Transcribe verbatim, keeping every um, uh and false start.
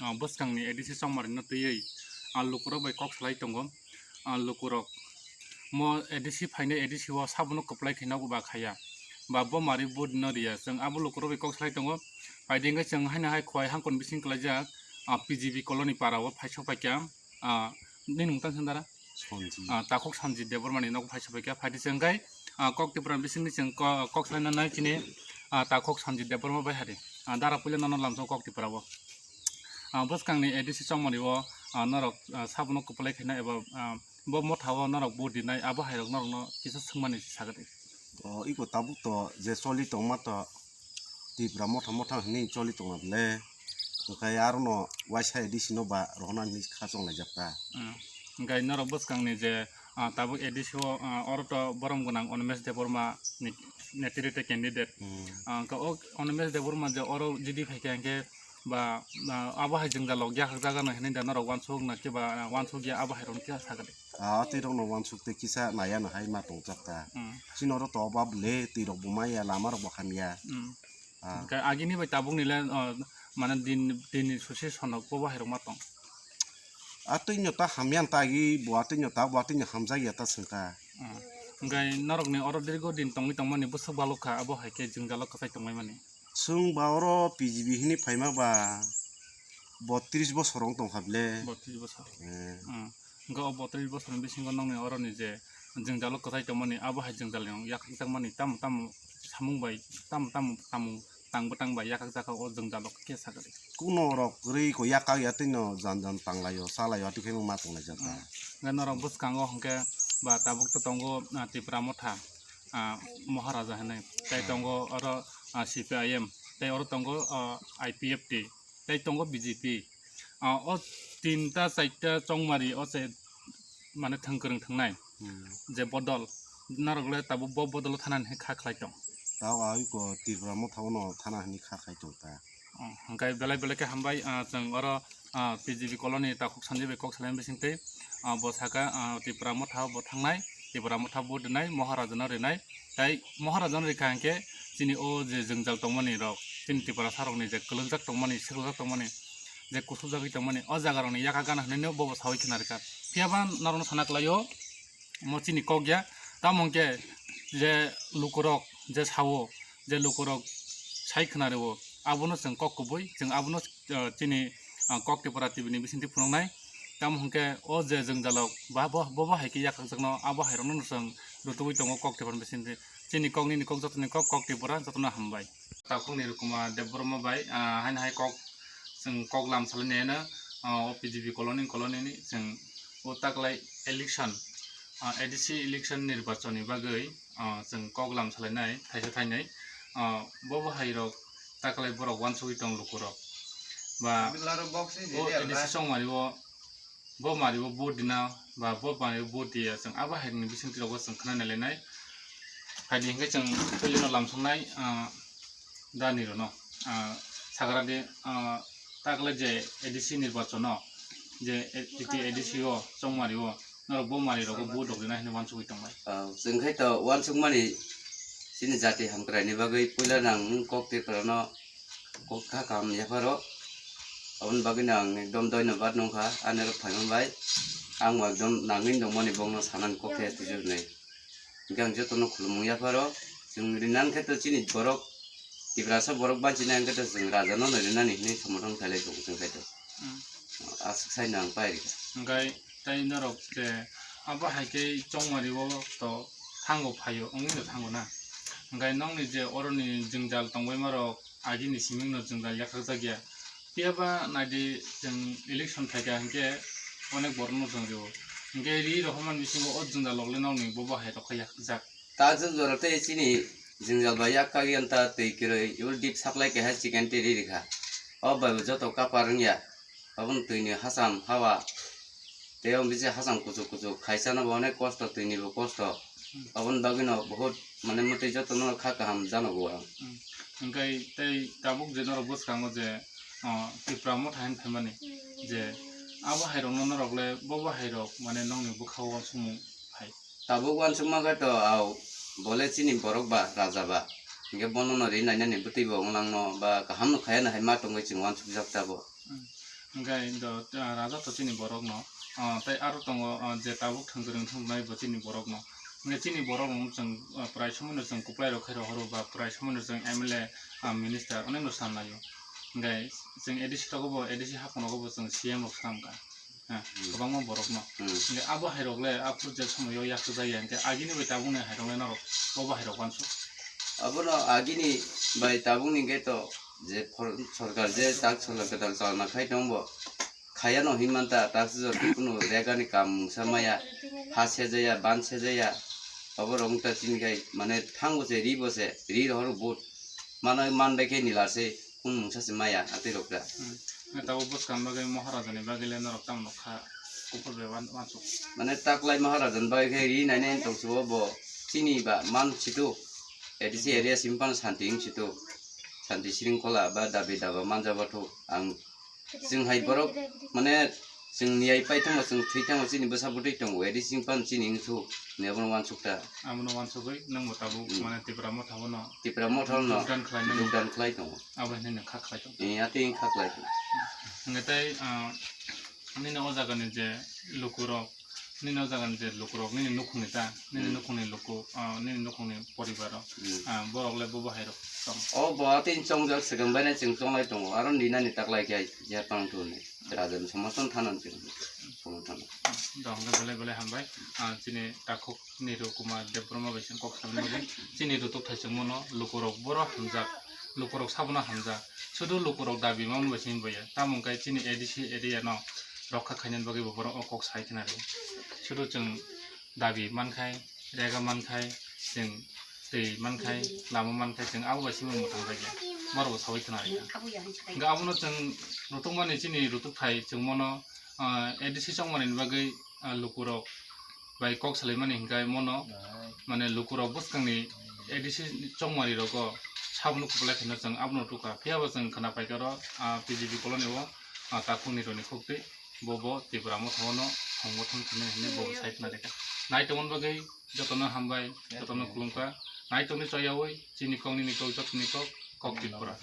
ah, bwskangni A D C chongmarino twiwi, ah, lukurok bai kok salai tongo. Ah, lukurok mo A D C phainai, A D C o sabono kwplai khe nogo ba khaiya, ba bo mari vote no riya, chwng abo lukurok bai kok salai tongo. Paidi hwnkhe chwng haino hai Khowai hangkon bising kwlaijak, ah, P G B colony para o phaisok paikha, ah, nini mung tang sandara? Sanjit. Ah, Takhuk Sanjit Debbarma ni nogo phaisok paikha. Phaidi chwng khai, ah, Kok Tipra bisingni chwng ko-, kok salai nanai chini, ah, Takhuk Sanjit Debbarma bai hari. Ah, dara puila nono lamsao Kok Tipra o. Ah, bwskangni A D C chongmani o, ah, norok, ah, sabono kwplai khaina eba, ah, bo motha o norok vote rinai, abo hairok norokno kisa swngmani sagadi. O, iko tabuk to je choli tongma to Tipra motha motha hwnwi choli tongna bwle. Hwnkhe arono waisa A D C no ba rohorna hwnwi kha chonglaijak ta. Hmm. Hwnkhe norok bwskangni je, ah, tabuk A D C o, ah, oro to borom gwnang Animesh Debbarma ni netrite candidate. Hmm. Ah, hwnkhe o Animesh Debbarma je oro G D phaikha hwnkhe ba, ah, abo hai jwngjal rok yakhak jaga no hinwi da norok uansuk na khe ba, ah, uansuk ya abo hai rok no kisa sakadi. Ah, twi rok no uansuk tei kisa naya no hai ma tong jak ta. Hmm. Chini oro to obab le twi rok bo maya lama rok bo hamya. Hmm. Ah. Hwnkhe agini bai tabuk ni le, ah, mane din, din ni susi sonok bo bahai rok ma tong. Ah, twi no ta hamya ta agi bo, ah, twi no ta bo, ah, twi no hamjak ya ta swngkha. Hmm. Hwnkhe norok ni oro dirgo din tongwi tongmani bwswk balok kha abo hai khe jwngjal o kwchai tongmani. Chwng ba oro P G B hwnwi phaima ba botris bosor wng tongkha bile. Botris bosor. Eh. Hmm. Hwnkhe o botris bosorni bisingo nokni oroni je jwngjalo kwchai tongmani, abo hai jwngjal wng yakhakjakmani tamo tamo samung bai, tamo tamo samung tang bwtang bai yakhakjak o jwngjalo khe sakadi. Kuno rok rwi ko yakhak ya twino jan jan tanglaio, chalaio, atwi khe ma tonglaijak ta. Hmm. Hwnkhe norok bwskango hwnkhe ba tabuk to tongo, ah, Tipra motha, ah, Maharaja hinwi. Tei tongo oro, ah, C P I M, tei oro tongo, ah, I P F T, tei tongo B J P. Ah, o tinta chaita chongmari o se mane thwng kwrwng thwngnai. Hmm. Je bodol, norok le tabuk bo bodol o thanani kha khlai tong. Tao ai ko Tipra motha o no thana hwnwi kha khai tong ta. Oh, hwnkhe belai belai khe hambai, ah, chwng oro, ah, P G B colony Takhuk Sanjit bai kok salaini bisingtwi, ah, bo saka, ah, Tipra motha o bo thangnai, Tipra motha bo rinai, Maharaja no rinai, tei Maharaja no rikha hwnkhe chini o je jwngjal tongmani rok, chini Tiprasa rokni je kwlwngjak tongmani, swrwkjak tongmani, je kusubjagwi tongmani, o jaga rokni yakha gana hwnwi no bobo sawi khna rikha. Phiya ba norokno sana kwlaio, omo chini kok ya. Tamo hwnkhe je lukurok je sao, je lukurok sai khna rwo, abono chwng kok kubui, chwng abono, ah, chini, ah, Kok Tipra T V ni bisingtwi phunuknai. Tamo hwnkhe o je jwngjalrok ba bo, bo, bo hai khe yakhakjakno, abo hai rokno no chwng rwtugwi tongo Kok Tipra ni bisingtwi. Chini kok nini kok jotoni kok, Kok Tipra jotono hambai. Takhukni Rukuma Debbarma bai, ah, haino hai kok, chwng kok lam salainai no, ah, o P G B colony, colony ni chwng o taklai election, ah, A D C election nirbachon ni bagwi, ah, chwng kok lam salainai thaisa thainwi, ah, bo bo hai rok taklai borok uansugwi tong lukurok. Ba o A D C chongmari o bo mari bo vote dina ba bo mari bo vote diya, chwng abo hai ni bisingtwi rogo chwng khna nai lainai. Hai di hwnkhe chwng puilano lamsoknai, ah, dani rono, ah, sagra di, ah, takle je A D C nirbachono je A-, titi A D C o chongmari o norok bo mari rogo vote rok rina hinwi uansugwi tongnai. Ah, chwng khai to uansukmani chini jati hamkrai ni bagwi puila nang kok tei kwrwno kok kha kaham yapharo. Aboni bagwino ang ekdom doinobad nungkha ani rok phaima bai. Ang bo ekdom nangwi tongmani bokno sanani kok khe twisu hwnwi. Hwnkhe ang jotono khulumung yapharo. Chwng rinani khe to chini borok Tiprasa borok bachinai hwnkhe to chwng raja no rinani hinwi samung tang khailai tongo chwng khe to. Hmm. Aswk saino ang pai rikha. Hwnkhe tei norok je abo hai khe chongmari o to thango phaio, wngwi no thango na. Hwnkhe nokni je oroni jwngjal tongbaima rok agini siming no jwngjal yakhakjak ya. Phiya ba naidi chwng election phaikha hwnkhe onek borok no chwng rio. Hwnkhe ri rohormani bisingo o jwngjal rok le nokni bo bo hai rok khe yakhakjak. Takjak jora tei chini jwngjal bai yak kagwi anta twi kwrwi ul dip supply keha chicken twi ri rikha. O bai bo joto kapar wngya. Aboni twini hacham hawa tei o bisi hacham kuchuk kuchuk khaisa no bo onek kosto, twini bo kosto. Aboni bagwi no bahut mane mwtwi joto no kha kaham jano bo ang. Hmm. Hwnkhe tei tabuk je norok bwskango je, ah, Tipra motha hin phaimani je abo hai rok no norok le bo bo hai rok mane nokni bwkha o uansukmung phai. Tabuk uansukma khe to au, bole chini borok ba, raja ba. Hingke bono no ri nainani bwtwi bo wnglang no ba kaham no khaya no hai ma tongwi chwng uansukjak tabuk. Hmm. Hwnkhe do, ah, raja to chini borok no, ah, tei aro tongo, ah, je tabuk thwngwi rwng thwngwi bo chini borok no. Hwnkhe chini borok no chwng, ah, prai somoino chwng kwplai rok khai rohoro ba prai somoino chwng M L A, ah, minister onek no sam laio. Hwnkhe chwng A D C rogo bo, A D C haphang rogo bo chwng C M rok sam kha. Ha, Hmm. kwbangma borok no. Hmm. Hwnkhe abo hai rok le aphuru je somoio yak jaya hwnkhe agini bai tabukni hai rok le norok bo bo hai rok uansuk. Abono agini bai tabukni hwnkhe to je phor-, sorkar je tak sorkar kwtal chalna khai tongbo, khayano hinmanta, ta sujor kunu regani kam mungsa maya, ha sejaya, ban sejaya, oborok wngkha chini khai, mane, thango se, ribo se, ri rohor vote, mano, man bai khe nila se, kunu mungsa se maya, atwi rok da. Hmm. Tabuk bwskang bagwi Maharajani bagwi le norok tamo nukha, kuphur bai wan-, wansuk. Mane, taklai Maharajani bagwi khe ri nainai tongsibo bo, chini ba man situ, A D C area simpan santi wng situ, santi sringkhola ba dabi daba manjaba thu, ang Chwng hai borok, mane, chwng niyai pai tongma, chwng thwi tongma, chini bwsa bwtwi tongo, A D C wng pan chini wng thu, ni abono uansuk ta. Abono uansugwi nwng bo tabuk, Hmm. mane, Tipra Motha bono Tipra Motha no jogdan khlai nani. Jogdan khlai tongo. Abo hinwi nang kha khlai tongo. Eh, atwi wng kha khlai tongo. Hwnkhe tei, ah, nini o jagani je lukurok, nini o jagani je lukurok, nini nukhungni ta, nini Hmm. nukhungni luku, ah, nini nukhungni poribaro, Hmm. ah, borok le bo bo hai rok tong. O bo atwi chongjak swkang bai nai chwng chonglai tongo, aro ninani taklai khe ya tong thuni. Rajani somosto thana chwng somosto thana. Dong hwnkhe belai belai hambai, ah, chini takhuk Niru Kumar Debbarma bai chwng kok salmani chini rutuk thai chwng mano lukurok boro hamjak, lukurok sabono hamjak, sudu lukurok dabi mano bai chwng boya, tamo hwnkhe chini A D C area no rokha khainani bagwi bo borok o kok sai khna ri. Sudu chwng dabi mankhai, rega mankhai, chwng twi mankhai, lama mankhai, chwng abo bai simi mwthang rwkya, borok bo saui khna rwkha. Hwnkhe abono chwng rutungmani chini rutuk thai chwng mono, ah, A D C chongmani bagwi, ah, lukurok bai kok salaimani hwnkhe mono, mane, lukurok bwskangni A D C chongmani rogo sabono kwplai khaina chwng abono tukha. Phiya bo chwng khna paikha ro, ah, P G B colony o, ah, takhuk Niruni khukti. Bo bo Tipra Motha no songbothon khainai hinwi bo sai khna rikha. Nai tongmani bagwi jotono hambai, jotono khulumkha. Nai tongni choyaui chini kok nini kok jotoni kok, kok Tripura.